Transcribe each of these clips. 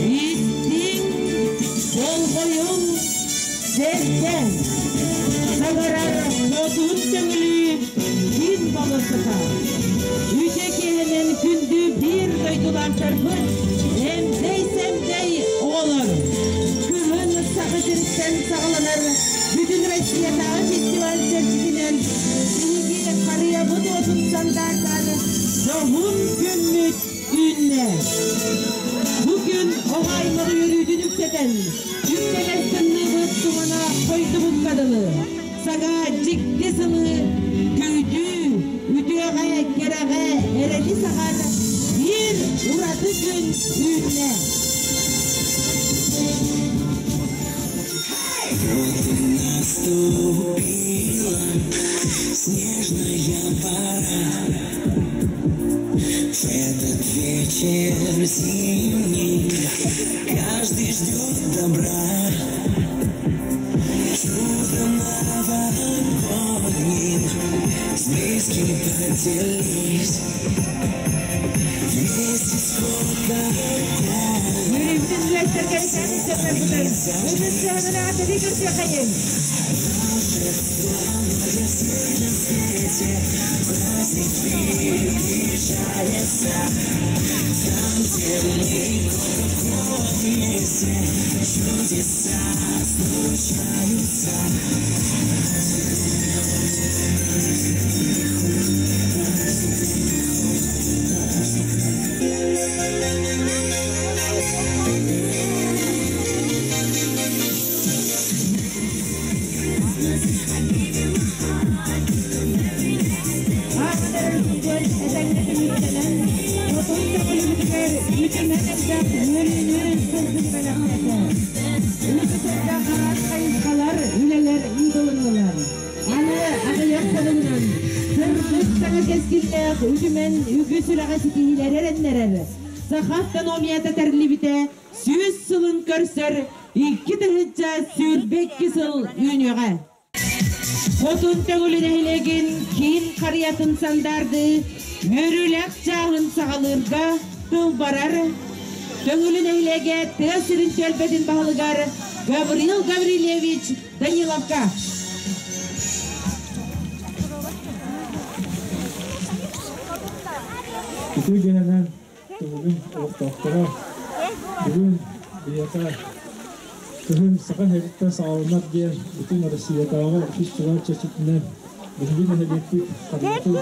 Истиҥ, болҕойуҥ, сэргээн, саҥарар хотун көҥүлүү ким болосута. Үтө киэһэнэн күндү биир дойдулаахтарбыт, эмдэй-сэмдэй оҕолор! Кыһын Саха сириттэн саҕаланар Бүтүн Россиятааҕы фестиваль чэрчитинэн биһиги харыйабыт уотун сандаартаан дьоһун күммүт үүннэ. Бу күн оҕо аймаҕы үөрүүтүн үксэтэн, үктэнэр тымныыбыт тумана хойдубукка дылы, саҥа дьикти сылы күүтүү, үтүөҕэ, кэрэҕэ эрэли саҕар биир ураты күн үүннэ. Вот и наступила снежная пора. В этот вечер зимний каждый ждет добра. Чудо новогодним с близким поделись. Вместе с Кока-Колой. Үөрүүбүтүн үлэстэр кэрикээн ыччаттарбытын ытыс сыһанын аатырыы көрсүөххэйиҥ. Волшебство для всех на свете. Праздник приближается. Там, где мы Кока-Кола вместе, чудеса случаются. Ааҕынарын сылдьан этэҥҥэ түмүктэнэн, хотун төҥүлүбүтүгэр үтүмэн элбэх үөрүүнү сырдык бэлэхтээтэ. Ыытытырга араас хайысхалар, үлэлэр ыытылыннылар. Аны аҕыйах сылынан сырдык саҥа кэскиллээх үтүмэн үгүс үлэҕэ ситиһиилэри эрэннэрэр Саха автономията тэриллибитэ 100 сылын көрсөр 2022 сыл үүнүөҕэ. Хотун Төҥүлү нэһилиэгин киин харыйатын сандаарды үөрүүлээх чааһын саҕалыырга тыл барар. Төҥүлү нэһилиэгэ тыа сирин түөлбэтин баһылыгар Гаврил Гаврильевич Даниловка. Үтүө киэһэнэн Төҥүлүм олохтоохторо бүгүн биһиэхэ кыһын Саха сириттэн саҕаланар диэн бүтүн Россиятааҕы фестиваль чэрчитинэн биһиги нэһилиэкпит харыйатын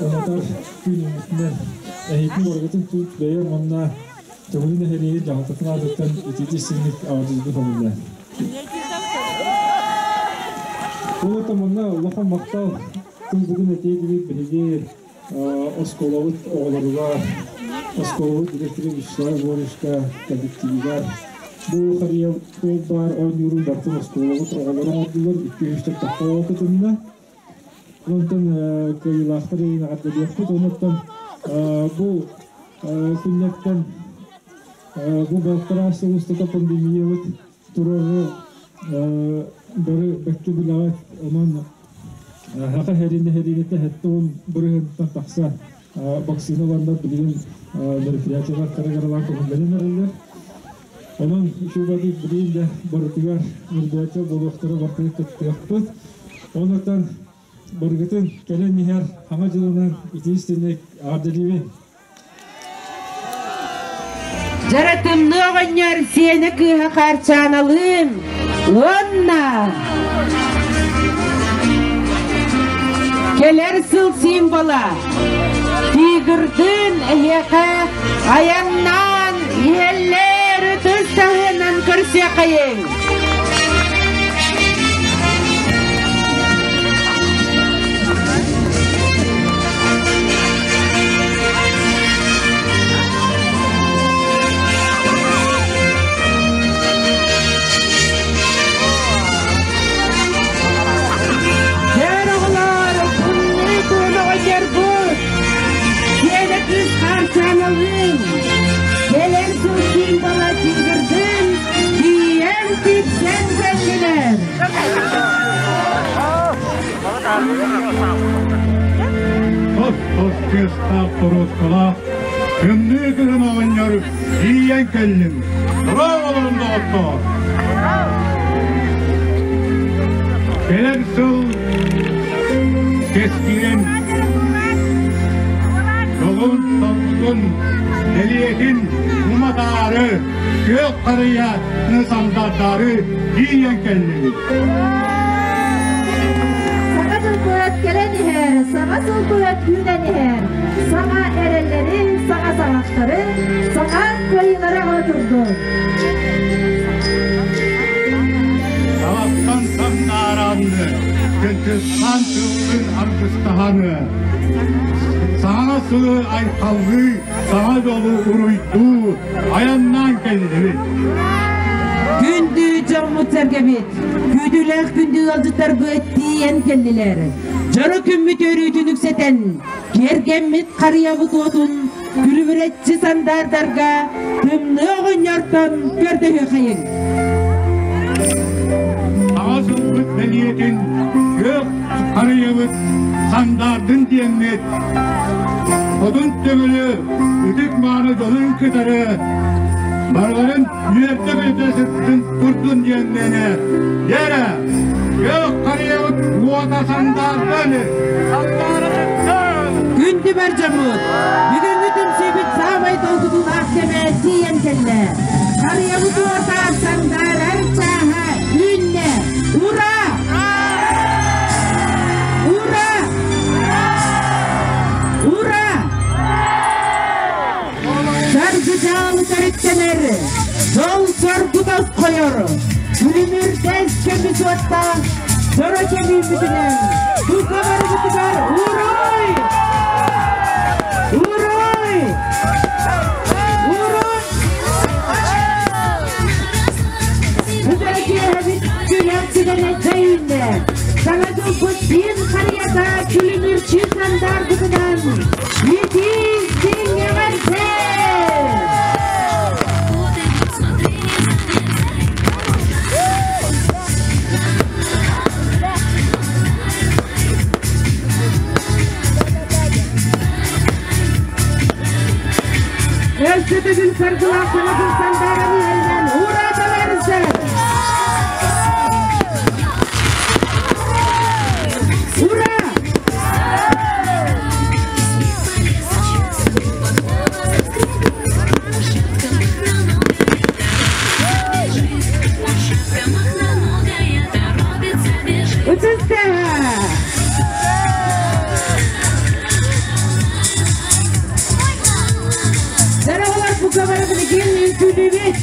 уматар күн үүммүтүнэн эһиги барыгытын тут бэйэм уонна Төҥүлү нэһилиэгин дьаһалтатын аатыттан итиитик истиҥник аҕардыырбын көҥүллээн. Ол оттон манна улахан махтал тыл бүгүн этиэ этибит биһиги оскуолабыт оҕолоругар, оскуолабыт директоры Вячеслав Егоровичка, коллективигар бу харыйа туох баар оонньуурун барытын оскуолабыт оҕолоро оҥордулар, икки үстэр тохтоо кытынна. Онтон кыайыылаахтар эҕэрдэлиэхпит. Онуттан бу күннэртэн бу балтараа сыл устата пандемиябыт турары бары бэккэ билэҕит. Онон Саха сирин нэһилиэнньэтэ 70 бырыһыантан тахса вакцина ыланнар билигин мероприятиелар кыра-кыралаан көҥүллэнэн эрэллэр. Онон үчүгэйдик билигин да барытыгар мероприятие буолуохтара барытыгар кыттыахпыт. Онон барыгытын кэлэн иһэр Саҥа дьылынан итии-истиҥник эҕэрдэлиибин. Дьара тымныы оҕонньор сиэнэ кыыһа Хаарчааналыын уонна кэлэр сыл символа тигрдыын эһиэхэ айаннаан иһэллэр ытыс таһынан көрсүөххэйиҥ. Дьэр оҕолоор, тымныы туону оҕонньорбут, сиэнэ кыыс Хаарчааналыын, кэлэр сыл символа тигрдыын тиийэн тиксэн кэллилэр. Хос-хос тыастаах торуоскалаах тымныы кыһын оҕонньор тиийэн кэллим. Браво, доҕоттоор! Кэлэр сыл кэскилин, дьолун, соргутун, бэлиэтин уматаары, күөх харыйа сандаардары тиийэн кэллибит. Саҥа дьыл куорат кэлэн иһэр, саҥа сыл куорат үүнэн иһэр. Саҥа эрэллэри, саҥа саҕахтары, саҥа кыайыылары аҕала турдун. Саҕаттан сандааранны, кынтыстаан тыллын аргыстаһаны, саҥа сылы айхаллыы, саҥа дьолу уруйдуу, айаннаан кэллибит. Күндү дьоммут-сэргэбит, күүтүүлээх күндү ыалдьыттарбыт тиийэн кэллилэр. Дьоро күммүт өрүүтүн үксэтэн, киэргэммит харыйабыт уотун күлүмүрэччи сандаардарга тымныы оҕонньортон көрдөһүөххэйиҥ. Саҥа сылбыт бэлиэтин күөх харыйабыт сандаардын диэммит Хотун Төҥүлү ытык-мааны дьонун кытары барыларын үөрдэ-көтө сыттын турдун диэннэне Дьэрэ, күөх харыйабыт уота сандаардын, сандаара сыттын! Күндү бар дьоммут, бүгүҥҥү түмсүүбүт саамай долгутуулаах кэмэ тиийэн кэллэ. Харыйабыт уота сандаарар чааһа үүннэ! Ура! Ура! Ура! Саргы-дьаалы төрүттэнэр, дьол соргу тосхойор, күлүмүрдэс көмүс уоттаах дьоро кэмүүммүтүнэн бука барыбытыгар уруй! Уруй! Уруй! Бүтэр киэһэбит күлэн сүгэнэ чэйиннэ. Саҥа дьылбыт биир харыйата күлүмүрчү сандаарбытынан итии истиҥ эҕэрдэ! Өссө төгүл саргылаах саҥа дьыл сандааран иһэринэн ура табаарыстар! Ура! Ытыска! Дороголар бука бары билигин үҥкүүлүүбүт.